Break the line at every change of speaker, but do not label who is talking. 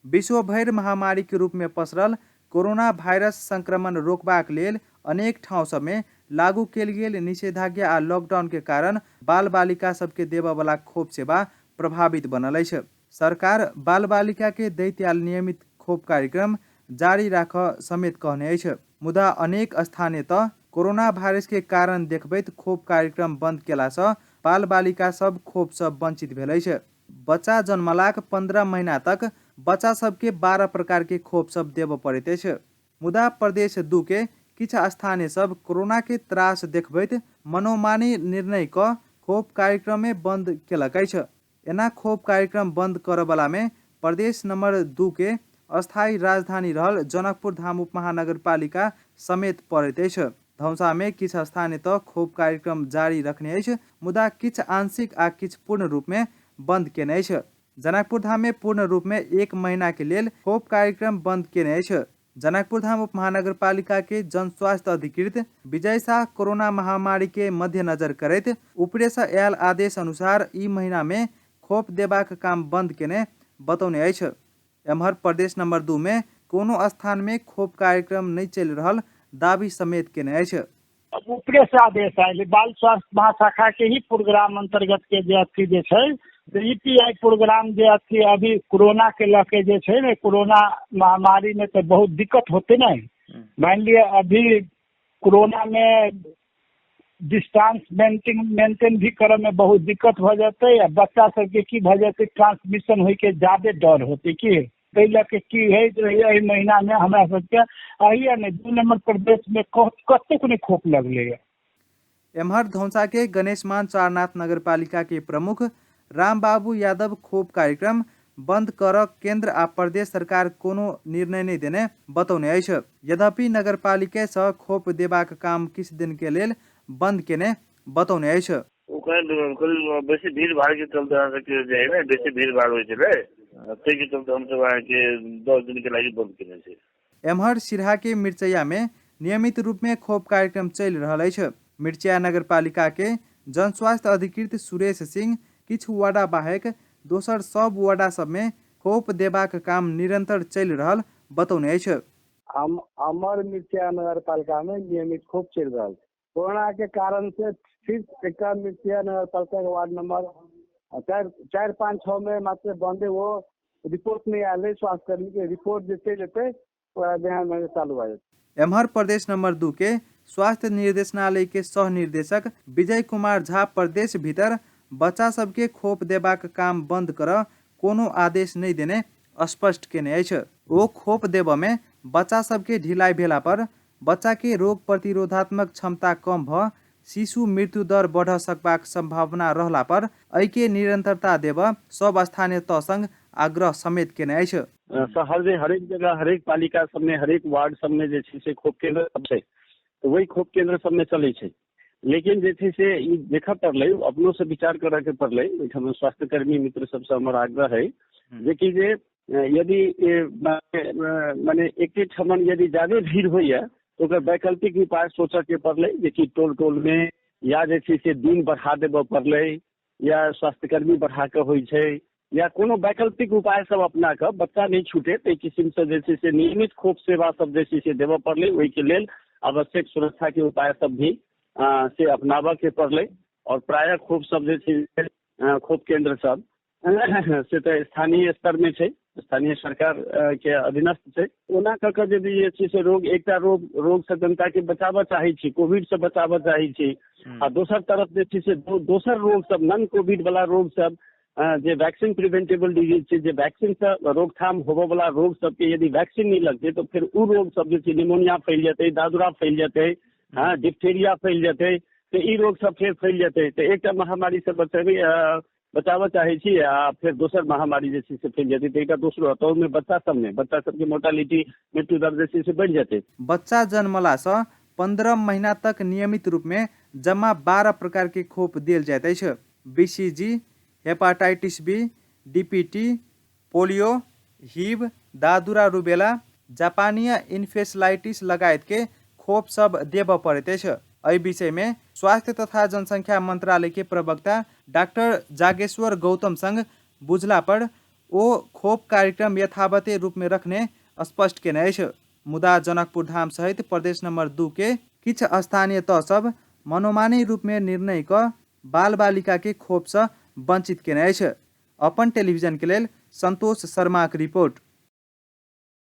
विश्वभरि महामारीके रूपमे पसरल कोरोना भाइरस संक्रमण रोकबाक लेल अनेक ठाउँ सबमे लागू कयल गेल निषेधाज्ञा आ लॉकडाउन के कारण बाल बालिका सबके देबऽवला खोप सेवा प्रभावित बनल अछि। सरकार बाल बालिका के दैत आयल नियमित खोप कार्यक्रम जारी राखऽ समेत कहने अछि। मुदा अनेक स्थानीय तह कोरोना भाइरस के कारण देखबैत खोप कार्यक्रम बन्द केलासँ बाल बालिका सब खोपसँ वञ्चित भेल अछि। बच्चा जन्मलाक 15 महिना तक बच्चा सबके 12 प्रकार के खोप सब देबऽ पड़ैत अछि। मुदा प्रदेश 2 के किछु स्थानीय सब कोरोना के त्रास देखबैत मनोमानी निर्णय कऽ खोप कार्यक्रमे बन्द केलक अछि। एना खोप कार्यक्रम बन्द करऽवलामे प्रदेश नम्बर 2 के अस्थायी राजधानी रहल जनकपुर धाम उपमहानगरपालिका समेत पड़ैत अछि। धौंसामे किछु स्थानीय तह खोप कार्यक्रम जारी रखने अछि, मुदा किछु आंशिक आ किछु पूर्ण रूपमे बन्द केने अछि। जनकपुर धाममे पूर्ण रूपमे 1 महिनाके लेल खोप कार्यक्रम बन्द केने अछि। जनकपुर धाम उपमहानगरपालिका के जनस्वास्थ्य अधिकृत विजय शाह कोरोना महामारी के मध्यनजर करैत ऊपरे से आयल आदेश अनुसार ई महीना में खोप देबाक काम बंद केने बतौने अछि। एम्हर प्रदेश नंबर 2 में कोनो स्थान में खोप कार्यक्रम नहीं चलि रहल दावी समेत केने अछि।
ऊपरे से आदेश आयल बाल स्वास्थ्य महाशाखा के ही प्रोग्राम अंतर्गत के जे अथी जे छै ई पी I programme जे अथी अभी कोरोना के लऽ के जे छै ने, कोरोना महामारी में तो बहुत दिक्कत होते ने। मान लिअ अभी कोरोना में डिस्टेंस मेंटेन भी करऽ में बहुत दिक्कत भऽ जेतै आ बच्चा सबके की भऽ जेतै, ट्रांसमिशन होइके ज्यादे डर होतै। की ताहि लऽ के की है जे एहि महीना में हमरा सबके अहिया नहि 2 नंबर प्रदेश में कतहु नहि खोप लगलैया।
एम्हर धौंसा के गणेशमान चारनाथ नगरपालिका के प्रमुख रामबाबू यादव खोप कार्यक्रम बंद कर केंद्र आ प्रदेश सरकार कोनो निर्णय नहि देने बतौने अछि। यद्यपि नगरपालिके सँ खोप देबाक काम किछु दिन के लेल बंद केने बतौने अछि।
ओ कनि बेसी भीड़ भाड़ के चलते अहाँ सबके जे है ने बेसी भीड़ भाड़ होइ छलै, ताहिके चलते हमसब अहाँके 10 दिन के लागि बंद केने छी।
एम्हर सिरहा के मिर्चैया में नियमित रूप में खोप कार्यक्रम चलि रहल अछि। मिर्चैया नगरपालिका के जनस्वास्थ्य अधिकृत सुरेश सिंह किछु वार्डा बाहेक दोसर सब वार्डा सब में खोप देबाक काम निरंतर चलि रहल बतौने अछि।
हमर मिर्चैया नगरपालिका में नियमित खोप चलि रहल छै। कोरोना के कारण से सिर्फ एक मिर्चैया नगरपालिका के वार्ड नंबर 4, 4 5 6 में मात्र बंदे, वो रिपोर्ट नहीं आयल है। स्वास्थ्यकर्मी के रिपोर्ट जे चलि जेतै ओकरा बिहान में चालू भऽ जेतै।
एम्हर प्रदेश नंबर 2 के स्वास्थ्य निर्देशनालय के सह निर्देशक विजय कुमार झा प्रदेश भीतर बच्चा सबके खोप देबाक काम बंद करऽ कोनो आदेश नहि देने स्पष्ट केने अछि। ओ खोप देबऽ में बच्चा सबके ढिलाई भेला पर बच्चा के रोग प्रतिरोधात्मक क्षमता कम भऽ शिशु मृत्यु दर बढ़ सकबाक संभावना रहला पर एहिके निरंतरता देबऽ सब स्थानीय तह संग आग्रह समेत केने अछि।
हरेक जगह हरेक पालिका सबमे हरेक वार्ड सबमे जे छै से खोप केंद्र सब छै, तऽ ओहि खोप केंद्र सबमे चलै छै। लेकिन जे छै से ई देखऽ पड़लै, अपनो से विचार करऽ के पड़लै। ओहिठाम स्वास्थ्यकर्मी मित्र सबसँ हमर आग्रह है जे कि जे यदि माने एके ठमन यदि ज्यादे भीड़ होइए तऽ ओकर वैकल्पिक उपाय सोचऽ के पड़लै, जे कि टोल टोल में या जे छै से दिन बढ़ा देबऽ पड़लै या स्वास्थ्यकर्मी बढ़ा कऽ होइ छै या कोनो वैकल्पिक उपाय सब अपना कऽ बच्चा नहि छूटे ताहि किसिमसँ जे छै से नियमित खोप सेवा सब जे छै से देबऽ पड़लै। ओहिके लेल आवश्यक सुरक्षाके उपाय सब भी से अपनाबऽ के पड़लै। आओर प्रायः खोप सब जे छै से खोप केंद्र सब से तऽ स्थानीय स्तरमे छै, स्थानीय सरकार के अधीनस्थ छै। ओना कऽ कऽ यदि जे छै से रोग एकटा रोगसँ जनताके बचाबऽ चाहै छी, कोविडसँ बचाबऽ चाहै छी, आ दोसर तरफ जे छै से दोसर रोग सब नॉन कोविड वाला रोग सब जे वैक्सीन प्रिवेंटेबल डिजीज छै, जे वैक्सीनसँ रोकथाम होबऽ वाला रोग सबके यदि वैक्सीन नहि लगतै तऽ फेर ओ रोग सब जे छै निमोनिया फैल जेतै, दादुरा फैल जेतै, हँ डिप्थेरिया फैल जेतै, तऽ ई रोग सब फेर फैल जेतै। तऽ एकटा महामारीसँ बचाबऽ चाहै छी आ फेर दोसर महामारी जे छै से फैल जेतै, तऽ एकटा दोसरो ताहूमे बच्चा सबमे बच्चा सबके मोर्टालिटी मृत्यु दर जे छै से बढ़ि जेतै।
बच्चा जन्मलासँ 15 महीना तक नियमित रूपमे जम्मा 12 प्रकारके खोप देल जाइत अछि। BCG, hepatitis B, DPT, polio, Hib, दादुरा रुबेला, जापानीय इन्फेसलाइटिस लगायतके खोप सब देबऽ पड़ैत अछि। एहि विषयमे स्वास्थ्य तथा जनसंख्या मंत्रालय के प्रवक्ता डाक्टर जागेश्वर गौतम संग बुझला पर ओ खोप कार्यक्रम यथावते रूपमे रखने स्पष्ट केने अछि। मुदा जनकपुर धाम सहित प्रदेश नम्बर 2 के किछ स्थानीय तह सब मनोमानी रूपमे निर्णय कऽ बालबालिकाके खोपसँ वञ्चित केने अछि। अपन टेलिभिजनके लेल सन्तोष शर्माक रिपोर्ट।